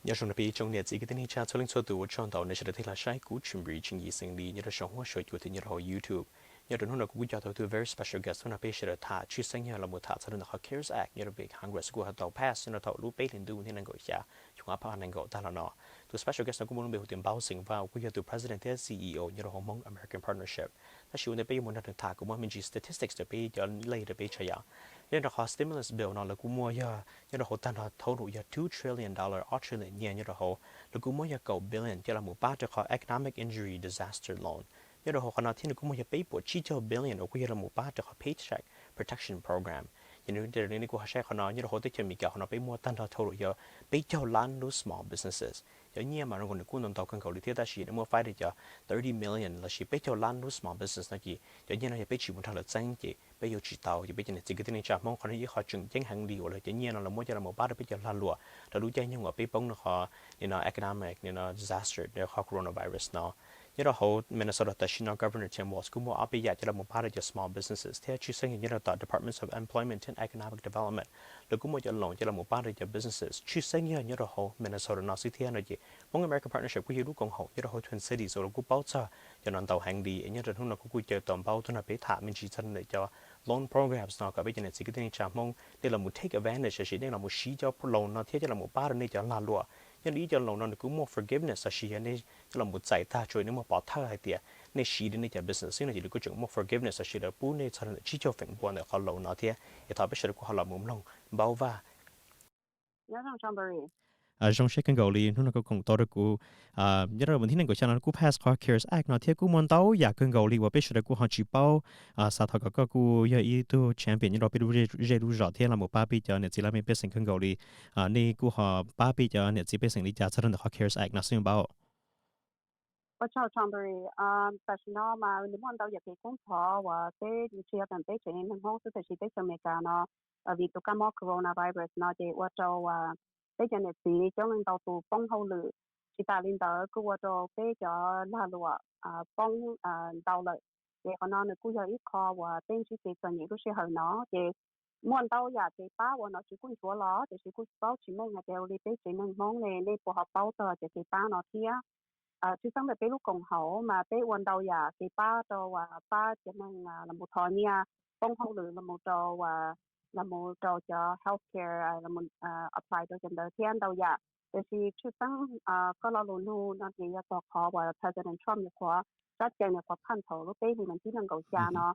Nyob zoo rau peb tsoom niam txiv kwv tij neej tsa txhua leej txhua tus, ua tsaug ntau nej sawv daws thiaj los saib kuv Tshwm Reed Tsheej Yig xeem li nyob rau saum huab saum cua thiab nyob rau hauv YouTube. Nyob rau hnub no kuv kuj coj tau tus very special guest hnub no peb sawv daws tham tshwj xeeb yog los mus tham txog rau ntawm qhov CARES Act nyob rau pem Congress kuj ho tau pass nyob rau thaum lub peb hlis ntuj ntuj niaj nees nkaum xya xyoo ob phav nees nkaum tag los no. Tus special guest no kuj muaj lub npe hu tias Npauj Xeem Vaj uas kuj yog tus president thiab C E O nyob rau hauv Hmong American Partnership. Tab sis ua ntej peb yuav mus nrog nws tham kuv muaj me ntsis statistics rau peb cov lej rau peb tshaj yam. Yog nyob rau qhov stimulus bill no lawv kuj muaj yog nyob rau hauv tag nrho total yog two trillion dollar, ob trillion nyiaj nyob rau hauv. Lawv kuj muaj yog kaum billion coj los mus pab rau qhov economic injury disaster loan. Nyob rau hauv qhov no thiab nws kuj muaj yog peb puas tsib caug billion uas kuj yog los mus pab rau qhov Paycheck Protection Program. Ces nws, nej kuj ho saib qhov no nyob rau hauv teb chaws Amelikas qhov no peb muaj tag nrho total yog peb caug lab lub small businesses. Cov nyiaj mas zoo nkaus nws kuj ntau ntau kawg nkaus li thiab tab sis nws muaj faib rau cov thirty million lossis peb caug lab lub small business no ces cov nyiaj no yog peb tsis mus nrog lawv txeeb ces peb yuav tsis tau. Ces peb cov niam txiv kwv tij neej tsa Hmoob qhov no yog ib qho tseem ceeb heev li uas lawv cov nyiaj no lawv muab coj los pab rau peb cov lag luam rau lub caij nyoog uas peb poob rau qhov nim no economic nim no disaster qhov coronavirus no. Nyob rau hauv Minnesota tam sim no Governor Tim Walz kuj muaj ob peb yam coj los mus pab rau cov small businesses thiab tshwj xeeb yog nyob rau tom Departments of Employment and Economic Development. Lawv kuj muaj cov loan coj los mus pab rau cov businesses tshwj xeeb yog nyob rau hauv Minnesota no xwb thiab no ces Hmong American Partnership kuj yog lub koom haum nyob rau hauv Twin Cities uas lawv kuj paub txog cov no ntau heev li. Nyob rau hnub no kuv kuj caw tau Npauj tuaj nrog peb tham me ntsis txog ntawm cov loan programs no kom peb cov niam txiv kwv tij neej tsa Hmoob nej los mus take advantage lossis nej los mus siv cov loan no thiab coj los mus pab rau nej cov lag luam. Nyob li ib co loan no nws kuj muaj forgiveness lossis yog nej coj los mus txais tag tsuas nej muaj pov thawj hais tias nej siv li nej cov business xwb no ces lawv kuj tseem muaj forgiveness lossis lawv pub nej txog ntawm tsib caug feem pua ntawm qhov loan no thiab. Es thov peb sawv daws kuj ho los mus mloog Npauj Vaj. Zoo siab kawg nkaus li hnub no koj koom tau rau kuv. Nyob rau vas thib nees nkaum xya no kuj pass qhov CARES Act no thiab kuj muaj ntau yam kawg nkaus li uas peb sawv daws kuj ho tsis paub. Xav thov kom koj kuj yog ib tug champion nyob rau peb lub zej lub zos thiab los mus pab peb cov niam txiv laj mej pej xeem kawg nkaus li. Nej kuj ho pab peb cov niam txiv pej xeem li cas txog rau ntawm qhov CARES Act no xwb Npauj? Ua tsaug Tom Berry. Tam sim no mas nws muaj ntau yam kev koob thov uas peb tsis yog tseem peb tsev neeg Hmoob xwb, tiam sis teb chaws Amelikas no vim tus kab mob coronavirus no ces ua rau peb cov niam txiv coob leej ntau tus poob hauj lwm. Tsis tas li ntawd kuj ua rau peb cov lag luam poob ntau lawm. Ces qhov no nws kuj yog ib qho uas peb ntsib kev txom nyem lub sij hawm no ces muaj ntau yam kev pab uas nom tswv kuj nthuav los tiam sis kuj tsis paub tsis meej hais tias ua li peb tsev neeg Hmoob ne nej puas ho paub txog cov kev pab no thiab. Tshwj xeeb ntawm peb lub koom haum mas peb ua ntau yam kev pab rau pab cov neeg los mus thov nyiaj poob hauj lwm los mus rau los mus rau cov healthcare los mus apply rau cov ntawd thiab ntau yam. Tiam sis tshwj xeeb koj lo lus nug no ces yog txog qhov uas President Trump nyuam qhuav, Sab Cees nyuam qhuav phaj thaum lub peb hlis vas thib nees nkaum xya no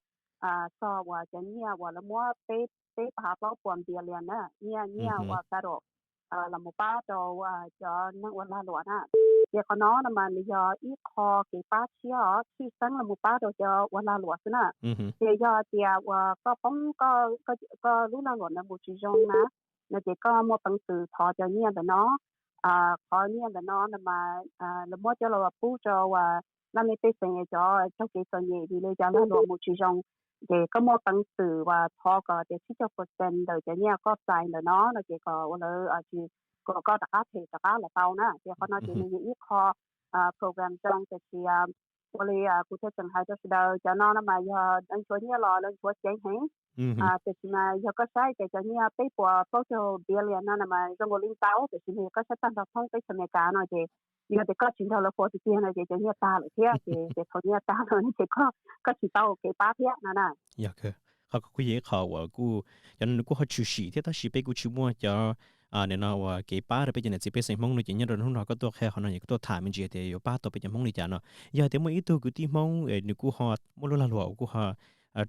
txog uas cov nyiaj uas lawv muab peb, peb phav plaub puas billion na, nyiaj, nyiaj uas federal los mus pab rau cov neeg ua lag luam na. Ces qhov no no mas nws yog ib qho kev pab tshiab os, tshwj xeeb los mus pab rau cov ua lag luam xwb na. Ces yog hais tias uas koj poob, koj lub lag luam ntawd mus tsis zoo na, no ces koj muaj peev xwm thov cov nyiaj ntawm no. Qhov nyiaj ntawm no no mas lawv muab coj los pub rau uas laj mej pej xeem cov raug kev txom nyem vim li cov lag luam mus tsis zoo. Ces koj muaj peev xwm uas thov kom tias tsib caug percent ntawm cov nyiaj koj txais ntawm no no ces kom ua lawv, kom koj rov qab them rov qab los tau na. Ces qhov no ces nws yog ib qho program zoo tiam sis ua li kuv thiaj tseem hais rau sawv daws cov no no mas yog lawv nchuav nyiaj los lawv nchuav ceev heev. Tiam sis mas yog koj saib ces cov nyiaj peb puas plaub caug billion no no mas zoo nkaus li ntau tiam sis mas yog koj saib tag nrho thoob teb chaws Amelikas no ces yog tias koj tsis nrog lawv fuas tiag tiag no ces cov nyiaj tag lawm thiab ces, ces thaum nyiaj tag lawm no ces koj, koj tsis tau kev pab thiab no na. Yog kawg, qhov ko kuj yog ib qho uas kuj, cov no nws kuj ho tshwm sim thiab tab sis peb kuj tsis muaj cov nim no uas kev pab rau peb cov niam txiv pej xeem Hmoob no ces nyob rau hnub no koj tuaj qhia qhov no es koj tuaj tham me ntsis tias yuav pab tau peb cov Hmoob li cas no. Yog tias muaj ib tug kwv tij Hmoob nws kuj ho muaj lub lag luam kuj ho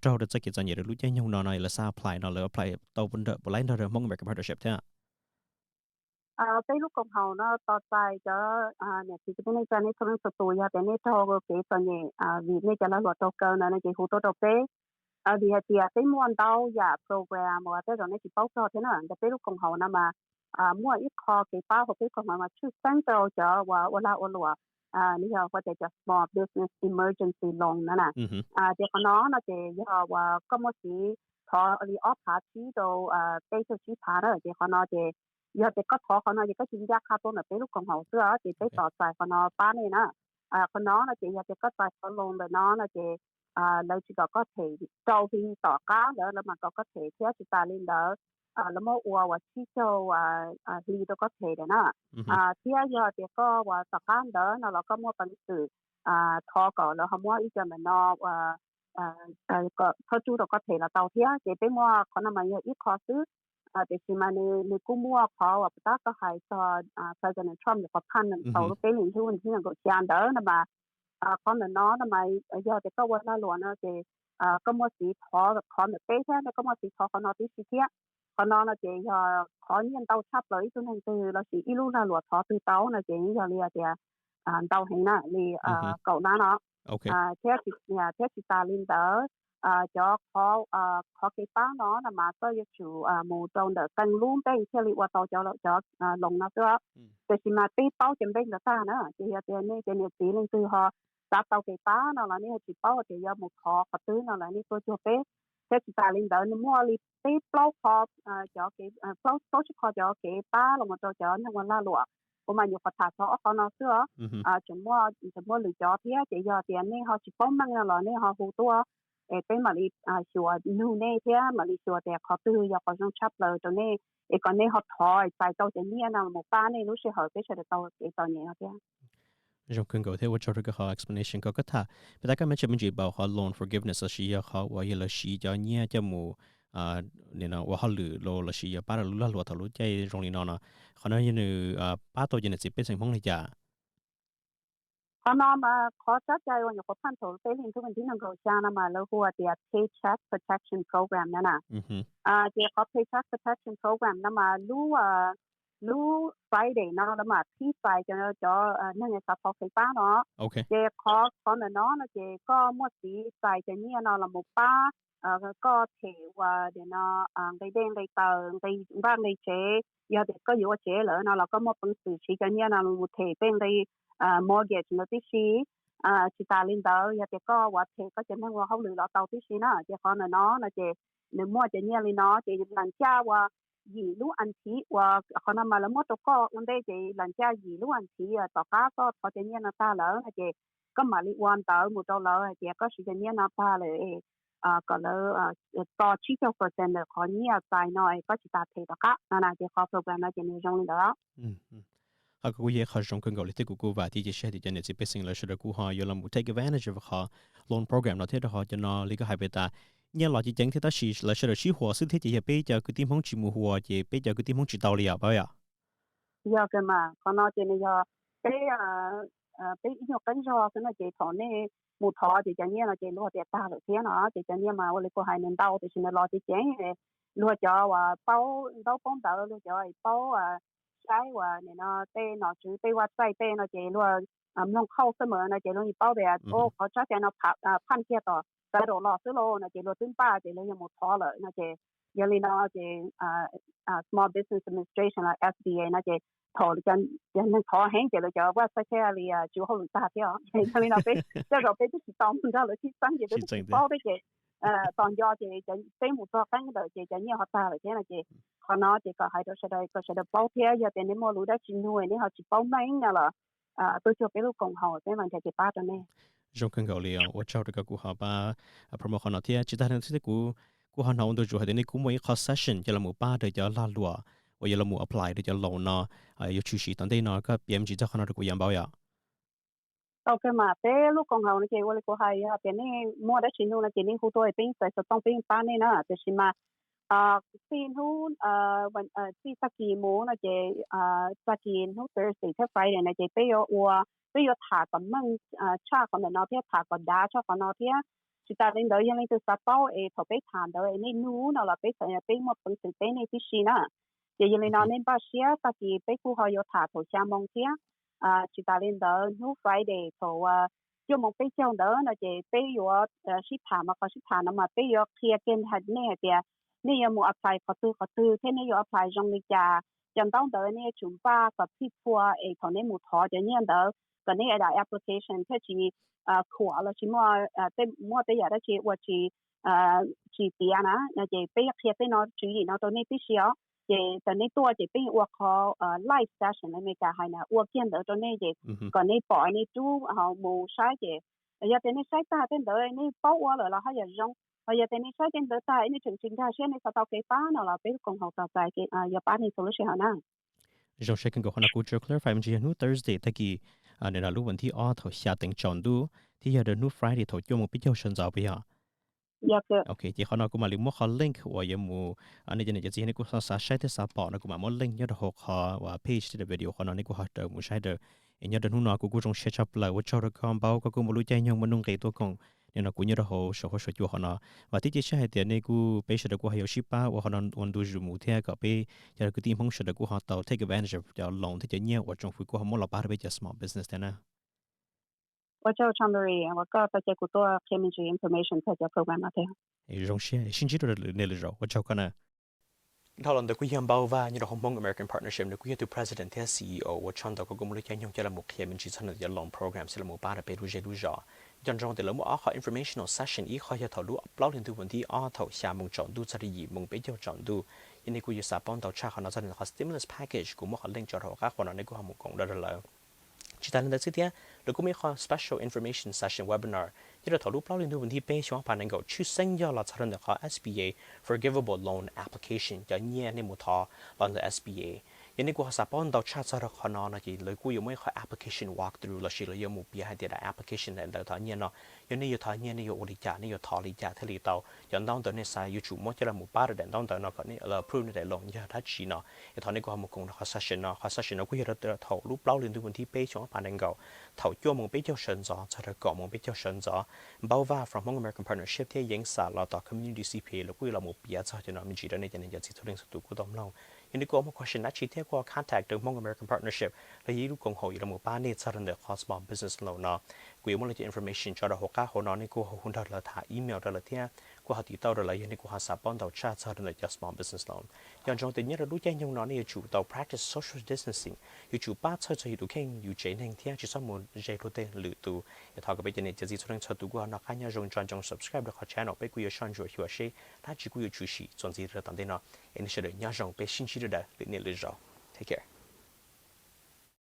raug rau txoj kev txom nyem rau lub caij nyoog no no lawv xav apply no lawv apply tau puas laib nrog rau Hmong American Partnership thiab? Peb lub koom haum no tos txais cov niam txiv kwv tij neej tsa nej txhua leej txhua tus yog tias nej raug kev txom nyem vim nej cov lag luam raug kaw ntawd no ces hu tuaj rau peb. Vim hais tias peb muaj ntau yam program uas tej zaum nej tsis paub txog thiab na. Ntawm peb lub koom haum no mas muaj ib qho kev pab hauv peb koom haum mas tshwj xeeb rau cov uas ua lag ua luam, nws yog ua tias cov Small Business Emergency Loan no na. Ces qhov no no ces yog uas koj muaj siv thov li ob phav tsib rau peb caug tsib phav na. Ces qhov no ces yog tias koj thov qhov no ces koj tsis ncaj qha tuaj ntawm peb lub koom haum xwb os, ces peb tos txais qhov no pab nej na. Qhov no no ces yog tias koj txais qhov loan ntawm no no ces lawv tsis kom koj them rau hli tom qab ntawd lawv mam kom koj them thiab. Tsis tas li ntawd lawv muab ua uas tsib caug hli rau koj them lawm na. Thiab yog tias koj uas tom qab ntawd no los koj muaj peev xwm thov kom lawv ho muab ib co ntawm no uas thawj tsub rau koj them los tau thiab. Ces peb muaj qhov no mas yog ib qho xwb, tiam sis mas nws kuj muaj qhov uas puas tab koj hais txog President Trump nyuam qhuav phaj tau lub peb hlis ntuj vas thib nees nkaum xya ntawd no mas, qhov ntawm no no mas yog tias koj ua lag luam no ces koj muaj xiv thov qhov ntawm peb thiab, koj muaj xiv thov qhov no tib si thiab. Qhov no no ces yog qhov nyiaj ntau tshaj plaws ib tug neeg twg lossis ib lub lag luam thov twg tau no ces yog li tias ntau heev na, li kaum lab no. Thiab, thiab tsis tas li ntawd, cov qhov, qhov kev pab no no mas koj yuav tsum mus rau ntawm qee lub npeej thiaj li ua tau cov, cov loos no xwb. Tiam sis mas peb paub cov npeej ntawd tag na, ces yog tias nej cov niam txiv leej twg ho xav tau kev pab no los nej ho tsis paub tias yuav mus thov qhov twg no los nej tuaj cuag peb. Thiab tsis tas li ntawd nws muaj li peb plaub qhov, cov kev, plaub tsib qho cov kev pab los mus rau cov neeg ua lag luam. Kuv mas nyuam qhuav tham txog ob qhov no xwb os. Tseem muaj, tseem muaj lwm cov thiab, ces yog tias nej ho tsis paub meej no los nej ho hu tuaj, es peb mam li xyuas nug nej thiab mam li xyuas tias qhov twg yog qhov zoo tshaj plaws rau nej, es kom nej ho thov txais tau cov nyiaj no mus pab nej lub sij hawm peb sawv daws tau kev txom nyem no thiab. Zoo kawg nkaus thiab ua tsaug rau koj qhov explanation koj, koj tham peb tab koj me ntsis me ntsis npaum qhov loan forgiveness lossis yog qhov uas yog lawv siv cov nyiaj coj mus ua hauj lwm los lossis yog pab rau lub lag luam thaum lub caij zoo li no no, qhov no yog nws pab tau cov niam txiv pej xeem Hmoob li cas? Qhov no mas qhov tsab cai uas nyuam qhuav phaj thaum peb hlis ntuj vas thib nees nkaum xya no mas lawv hu tias Paycheck Protection Program no na. Ces qhov Paycheck Protection Program no mas lub, lub Friday no lawv mam qhib txais cov, cov neeg xav thov kev pab no. Ces qhov, qhov ntawm no no ces koj muaj xiv txais cov nyiaj no los mus pab koj them uas no nqi dej nqi taws, nqi vaj nqi tsev. Yog tias koj yuav ua tsev lawm no los koj muaj peev xwm siv cov nyiaj no los them tej nqi mortgage ntawd tib si. Tsis tas li ntawd yog tias koj uas them koj cov neeg ua hauj lwm los tau tib si na. Ces qhov ntawm no no ces nws muaj cov nyiaj li no ces lam caj uas yim lub as thiv uas qhov no mas lawv muab rau koj ua ntej ces lam caj yim lub as thiv tom qab koj thov cov nyiaj no tag lawm no ces koj mam li ua ntawv mus rau lawv hais tias koj siv cov nyiaj no tag lawm, kom lawv tso tsib caug percent ntawm qhov nyiaj txais no es koj tsis tas them rov qab no na. Ces qhov program no ces nws zoo li ntawd. Ho kuv kuj yog ib qho zoo kawg nkaus li thiab kuv kuj vam thiab cia siab hais tias cov niam txiv pej xeem lawv sawv daws kuj ho yuav los mus take advantage of qhov loan program no thiab rau qhov cov no li koj hais pem tas nyiaj los ceev ceev thiab tab sis lawv sawv daws sib huas xwb thiab ces yog peb cov kwv tij Hmoob tsis mus huas ces peb cov kwv tij Hmoob tsis tau li os paub yom? Yog kawg mas qhov no ces nws yog peb, peb ib nyuag qeeb zog xwb no ces thaum nej mus thov ces cov nyiaj no ces luag tias tag lawm thiab no ces cov nyiaj mas ua li kuv hais nws ntau tiam sis nws los ceev ceev. Luag cov uas paub ntaub paub ntawv, luag cov paub saib uas nim no tej nom tswv tej website tej no ces luag mloog qhauj xwb mas no ces luag yeej paub tias qhov tsab cai no phaj kiag tom federal los xwb lauj no ces luag twb npaj ces luag yuav mus thov lawm no ces yog li no ces Small Business Administration los S B A no ces thaum cov neeg thov heev ces lawv cov website thiaj li tsis ua hauj lwm tag thiab. Yog li no peb tej zaum peb twb tsis tau mus nrog lawv sib txeeb ces peb twb tsis paub thiab ces tos nco ces peb mus txog qeeb ntawd ces cov nyiaj ho tag lawm thiab no ces qhov no ces kom hais rau sawv daws kom sawv daws paub thiab yog tias nej muaj lus dab tsi nug nej ho tsis paub meej no los tuaj cuag peb lub koom haum peb mam nrhiav kev pab rau nej. Zoo kawg nkaus li os, ua tsaug rau koj kuj ho pab promote qhov no thiab tsis tas li ntawd xwb kuv kuj ho hnov ua ntu zus hais tias nej kuj muaj ib qho session coj los mus pab rau cov lag luam uas yuav los mus apply rau cov loan no yuav tshwm sim tom ntej no, koj piav me ntsis txog qhov no rau kuv yav npaum yom? Ok mas peb lub koom haum no ces ua li kuv hais yog tias nej muaj dab tsi nug no ces nej hu tuaj peb yeej txais xov tooj peb yeej pab nej na. Tiam sis mas txij hnub, txij tag kis mus no ces tag kis hnub Thursday thiab Friday no ces peb yuav ua, peb yuav tham kom meej tshaj qhov ntawm no thiab tham kom dav tshaj qhov no thiab. Tsis tas li ntawd yog leej twg xav paub es thaum peb tham ntawd es nej nug no los peb txhais peb muaj peev xwm teb nej tib si na. Ces yog li no nej npaj siab tag kis peb kuj ho yuav tham thaum xya moo thiab. Tsis tas li ntawd hnub Friday thaum cuaj moo peb caug ntawd no ces peb yuav sib tham mas qhov sib tham no mas peb yuav qhia kiag nej hais tias nej yuav mus apply qhov twg qhov twg thiab nej yuav apply zoo li cas. Cov ntaub ntawd nej yuav tsum npaj kom txhij txhua es thaum nej mus thov cov nyiaj ntawd kom nej da application thiaj tsis khuam los tsis muaj, muaj tej yam dab tsi ua tsis, tsis tiav na no ces peb qhia tej no tswv yim no rau nej tib si os. Ces thaum nej tuaj ces peb ua qhov live session li Meskas hais na, ua kiag ntawd rau nej ces kom nej pom nej rub ho mus saib ces yog tias nej saib tag tej ntawd nej paub ua lawm los haj yam zoo. Yog tias nej saib tej ntawd tag nej tseem tsis nkag siab nej xav tau kev pab no los peb lub koom haum tos txais yuav pab nej txhua lub sij hawm na. Zoo siab kawg nkaus, qhov no kuv tsuas clarify me ntsis yog hnub Thursday tag kis, nim no lub vas thib ob thaum xya teev tsaus ntuj thiab yog rau hnub Friday thaum cuaj moos peb caug sawv ntxov puas yog? Ok, ces qhov no kuv mam li muab qhov link uas yuav mus, nej cov niam cov txiv nej kuj xav saib thiab xav pom no kuv mam muab link nyob rau hauv qhov uas page thiab video qhov no nej kuj ho raws mus saib rau. Es nyob rau hnub no kuv kuj zoo siab tshaj plaws ua tsaug rau koj Npaub, koj kuj muaj lub caij nyoog muaj nuj nqis tuaj koom nim no kuv nyob rau hauv saum huab saum cua qhov no. Vam thiab cia siab hais tias nej kuj peb sawv daws kuj ho yuav sib pab ua qhov no ua ntu zus mus thiab kom peb cov kwv tij Hmoob sawv daws kuj ho tau take advantage cov loan thiab cov nyiaj uas tsoom fwv kuj ho muab los pab rau peb cov small business thiab na. Ua tsaug Chonmary uas koj tau cia kuv tuaj qhia me ntsis information txog cov program no thiab. Zoo siab, sib ntsib rau lwm niaj lwm zaus, ua tsaug koj na. Dhau los ntawd kuj yog Npaub Vaj nyob rau hauv Hmong American Partnership, nws kuj yog tus president thiab C E O uas tshaj ntawd koj kuj muaj lub caij nyoog coj los mus qhia me ntsis txog nws cov loan program thiab los mus pab rau peb lub zej lub zos. Nco ntsoov tias lawv muaj ob qhov informational session, ib qho yog thaum lub plaub hli ntuj vas thib ob thaum xya moos tsaus ntuj txog rau yim moos peb caug tsaus ntuj. Yog nej kuj yuav xav paub ntau tshaj qhov no txog nws qhov stimulus package kuv muab qhov link tso rau hauv qab qhua no nej kuj ho mus koom dua rau lawv. Tsis tas li ntawd xwb thiab, lawv kuj muaj ib qho special information session webinar nyob rau thaum lub plaub hli ntuj vas thib peb xyoo ob phav nees nkaum tshwj xeeb yog los txog rau ntawm qhov S B A forgivable loan application, cov nyiaj nej mus thov los ntawm S B A. Yog nej kuj ho xav paub ntau tshaj txog rau qhov no no ces lawv kuj yuav muaj ib qho application walkthrough lossis lawv yuav mus piav hais tias daim application daim ntawv thov nyiaj no, yog nej yuav thov nyiaj nej yuav ua li cas, nej yuav thov li cas thiaj li tau cov ntaub ntawv nej xav yuav tsum muab coj los mus pab rau daim ntaub ntawv no kom nej approve nej daim loan yog dab tsi no. Es thov nej kuj ho mus koom rau qhov session no. Qhov session no kuj yog rau thaum lub plaub hli ntuj vas thib peb xyoo ob phav nees nkaum thaum cuaj moos peb caug sawv ntxov txog rau kaum moos peb caug sawv ntxov. Npaub Vaj from Hmong American Partnership thiab Yeev Xas los tom Community C P A lawv kuj yuav los mus piav txog cov no me ntsis rau nej cov niam cov txiv txhua leej txhua tus kuj tau mloog. Yog nej kuj ho muaj question dab tsi thiab kuj ho contact rau Hmong American Partnership, lawv yog ib lub koom haum yuav los mus pab nej txog rau ntawm qhov small business loan no. Kuv yuav muab lawv cov information tso rau hauv qab hauv no, nej kuj ho hu nrog lawv tham email rau lawv thiab kuj ho tiv tauj rau lawv yog nej kuj ho xav paub ntau tshaj txog rau ntawm cov small business loan. Nco ntsoov tias nyob rau lub caij nyoog no nej yuav tsum tau practice social distancing, yuav tsum pab txhawj txog yus tus kheej yus tsev neeg thiab tsis txhob mus ze luag tej lwm tus. Es thov kom peb cov niam cov txiv txhua leej txhua tus kuj ho noj qab nyob zoo, nco ntsoov subscribe rau qhov channel, peb kuj yuav soj ntsuam xyuas seb dab tsi kuj yuav tsum sim txuas ntxiv rau tom ntej no. Es nej sawv daws nyob zoo, peb sib ntsib rau daws lwm niaj lwm zaus. Take care.